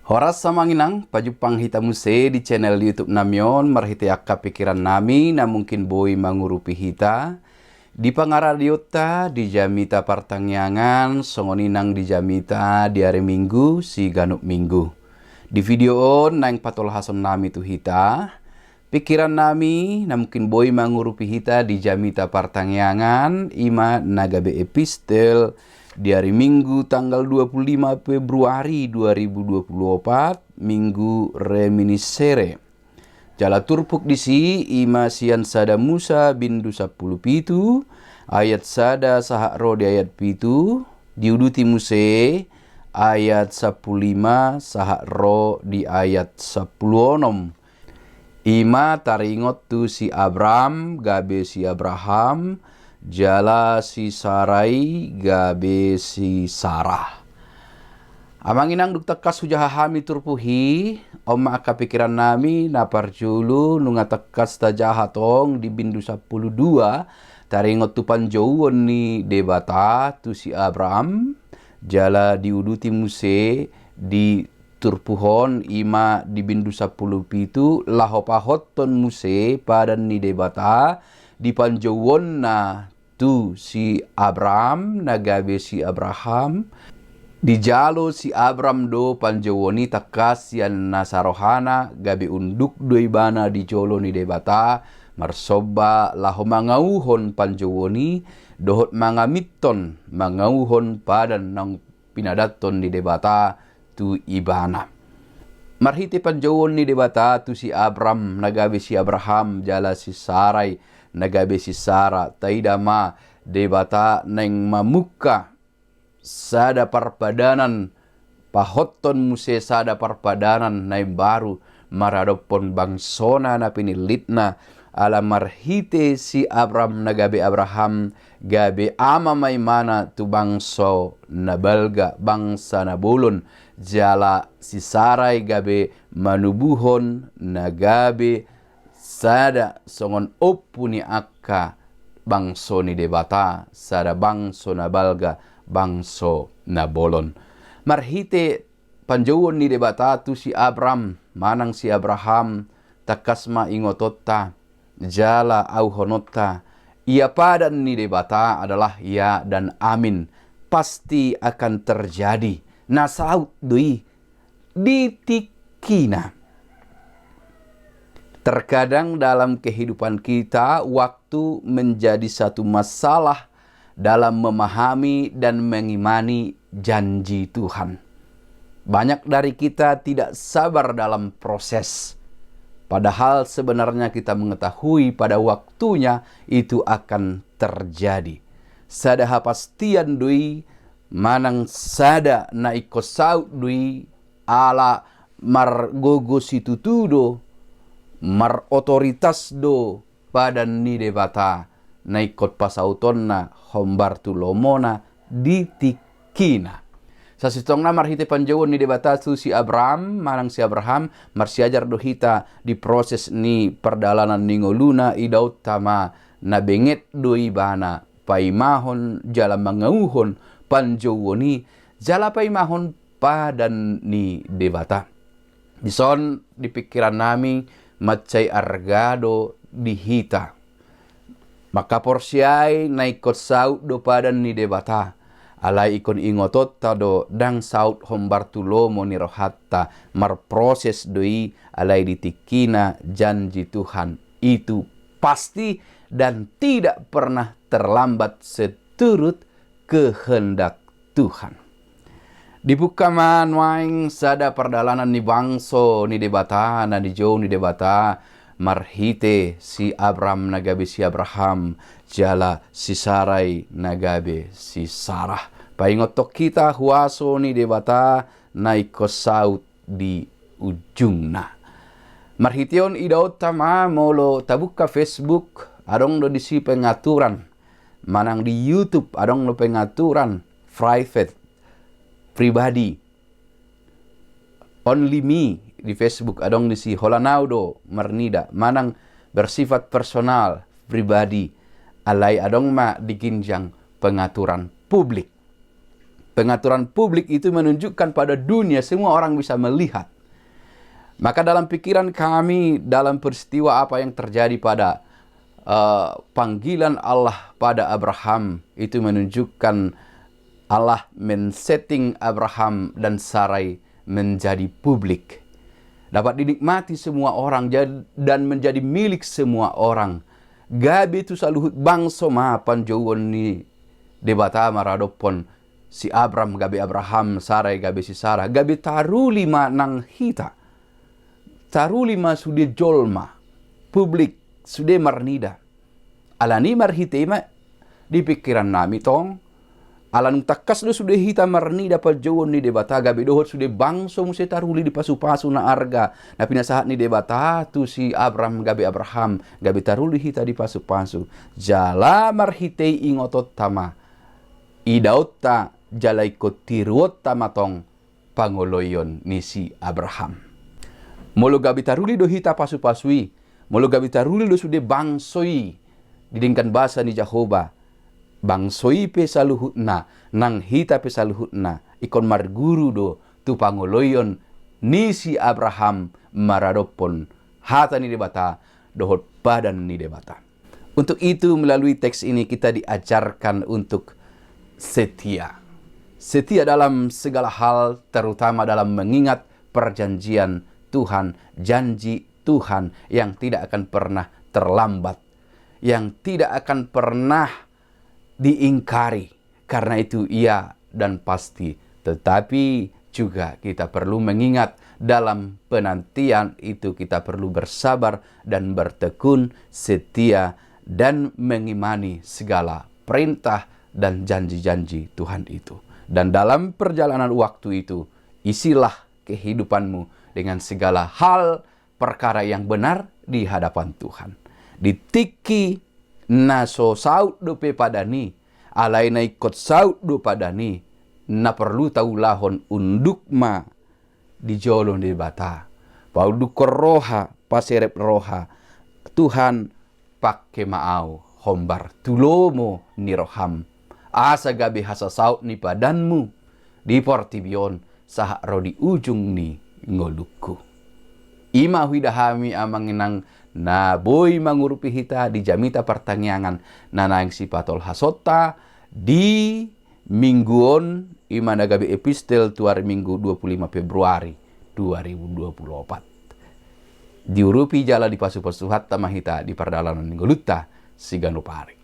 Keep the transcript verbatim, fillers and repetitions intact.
Horas amang inang, pajumpang hita muse di channel YouTube nami on marhite angka pikiran nami na mungkin boi mangurupi hita di pangaradionta di jamita partangiangan, songon i nang di jamita di ari Minggu siganup minggu. Di video on naeng patolhason nami tu hita pikiran nami na mungkin boi mangurupi hita di jamita partangiangan, ima na gabe epistel di ari Minggu tanggal dua puluh lima Februari dua ribu dua puluh opat, Minggu Reminiscere. Jala turpuk disi ima sian sada Musa bindu sampulu pitu, ayat sada sahat ro di ayat pitu, diuduti muse ayat sampulu lima sahat ro di ayat sampulu onom. Ima taringot tu si Abram gabe si Abraham, jala si Sarai gabe si Sarah. Amang inang, dung tangkas hujaha hami turpuk i, on ma angka pikiran nami. Na parjolo, nunga tangkas tajaha tong di bindu sampulu dua, taringot tu panjouon ni Debata tu si Abram, jala diuduti muse di turpuk on, ima di bindu sampulu pitu, laho pahothon muse padan ni Debata di panjouonna tu si Abram na gabe si Abraham. Dijalo si Abram do panjouon i tangkas sian nasa rohana, gabe unduk do ibana di jolo ni Debata, marsomba laho mangauhon panjouon i, dohot mangaminton, mangauhon padan naung pinadathon ni Debata tu ibana. Marhite panjouon ni Debata tu si Abram na gabe si Abraham jala si Sarai na gabe si Sara, taida ma Debata naeng mamungka sada parpadanan, pahothon muse sada parpadanan na imbaru maradophon bangsona na pinillitna, ala marhite si Abram na gabe Abraham, gabe ama ma imana tu bangso na balga, bangsa na bolon, jala si Sarai gabe manubuhon na gabe sada songon ompu ni angka bangso ni Debata, sada bangso na balga, bangso na bolon. Marhite panjouon ni Debata tu si Abram manang si Abraham, tangkas ma ingotonta jala auhononta, ia padan ni Debata adalah ya dan amin, pasti akan terjadi, na saut do i di tingkina. Terkadang dalam kehidupan kita, waktu menjadi satu masalah dalam memahami dan mengimani janji Tuhan. Banyak dari kita tidak sabar dalam proses, padahal sebenarnya kita mengetahui pada waktunya itu akan terjadi. Sada hapastian do i manang sada na ingkon saut do i, ala margogo situtu do, marotoritas do padan ni Debata na ingkon pasautonna hombar tu lomona di tingkina. Sasintongna marhite panjouon ni Debata tu si Abram manang si Abraham, marsiajar do hita di proses ni pardalanan ni ngoluna. Idaonta ma na benget do ibana paimahon jala mangauhon panjouon i, jala paimahon padan ni Debata. Dison di pikiran nami mansai arga do di hita mangkaporseai na ingkon saut do padan ni Debata. Alai ingkon ingotonta do, ndang saut hombar tu lomo ni rohanta, marproses do i, alai di tingkina janji Tuhan itu pasti dan tidak pernah terlambat seturut kehendak Tuhan. Dibungka ma nuaeng sada pardalanan ni bangso ni Debata na dijou ni Debata marhite si Abram na gabe si Abraham jala si Sarai na gabe si Sarah. Paingothon hita huaso ni Debata na ingkon saut di ujungna. Marhite on idaonta ma molo tabungka Facebook, adong do disi pengaturan, manang di YouTube adong do pengaturan private, pribadi, only me, di Facebook adong disi, holan au do marnida, manang bersifat personal, pribadi. Alai adong ma di ginjang pengaturan publik. Pengaturan publik itu menunjukkan pada dunia, semua orang bisa melihat. Maka dalam pikiran kami, dalam peristiwa apa yang terjadi pada eh, panggilan Allah pada Abraham, itu menunjukkan Allah men-setting Abraham dan Sarai menjadi publik. Dapat dinikmati semua orang jad-, dan menjadi milik semua orang. Gabe tu saluhut bangso ma panjouon ni Debata maradophon si Abram gabe Abraham, Sarai gabe si Sarah, gabe taruli ma nang hita. Taruli ma sude jolma, publik, sude marnida. Alani marhite i ma di pikiran nami tong. Ala nunga tangkas do sude hita marnida panjouon ni Debata, gabe dohot sude bangso muse taruli di pasupasu na arga, na pinasahat ni Debata tu si Abram gabe Abraham, gabe taruli hita di pasupasu. Jala marhite i ingotonta ma, idaonta jala ingkon tiruonta ma tong pangoloion ni si Abraham. Molo gabe taruli do hita pasupasu i, molo gabe taruli do sude bangso i, didenggan basa ni Jahowa, bangso i pe saluhutna, nang hita pe saluhutna, ingkon marguru do tu pangoloion ni si Abraham maradophon hata ni Debata dohot padan ni Debata. Untuk itu, melalui teks ini kita diajarkan untuk setia. Setia dalam segala hal, terutama dalam mengingat perjanjian Tuhan, janji Tuhan yang tidak akan pernah terlambat, yang tidak akan pernah diingkari. Karena itu ia dan pasti. Tetapi juga kita perlu mengingat, dalam penantian itu kita perlu bersabar dan bertekun setia dan mengimani segala perintah dan janji-janji Tuhan itu. Dan dalam perjalanan waktu itu, isilah kehidupanmu dengan segala hal perkara yang benar di hadapan Tuhan. Di tingki na so saut dope padan i, alai na ingkon saut do padan i, na porlu taulahon unduk ma di jolo ni Debata. Paundukkon roha, paserep roha, Tuhan, pangke ma au hombar tu lomo ni roham, asa gabe hasasaut ni padanmu di portibi on sahat ro di ujung ni ngolungku. I ma huida hami amang inang na boi mangurupi hita di jamita partangiangan na naeng sipatolhasonta di minggu on, i ma na gabe epistel tu ari Minggu dua puluh lima Februari dua ribu dua puluh opat. Diurupi jala dipasupasu Tuhanta ma hita di pardalanan ni ngolunta siganup ari.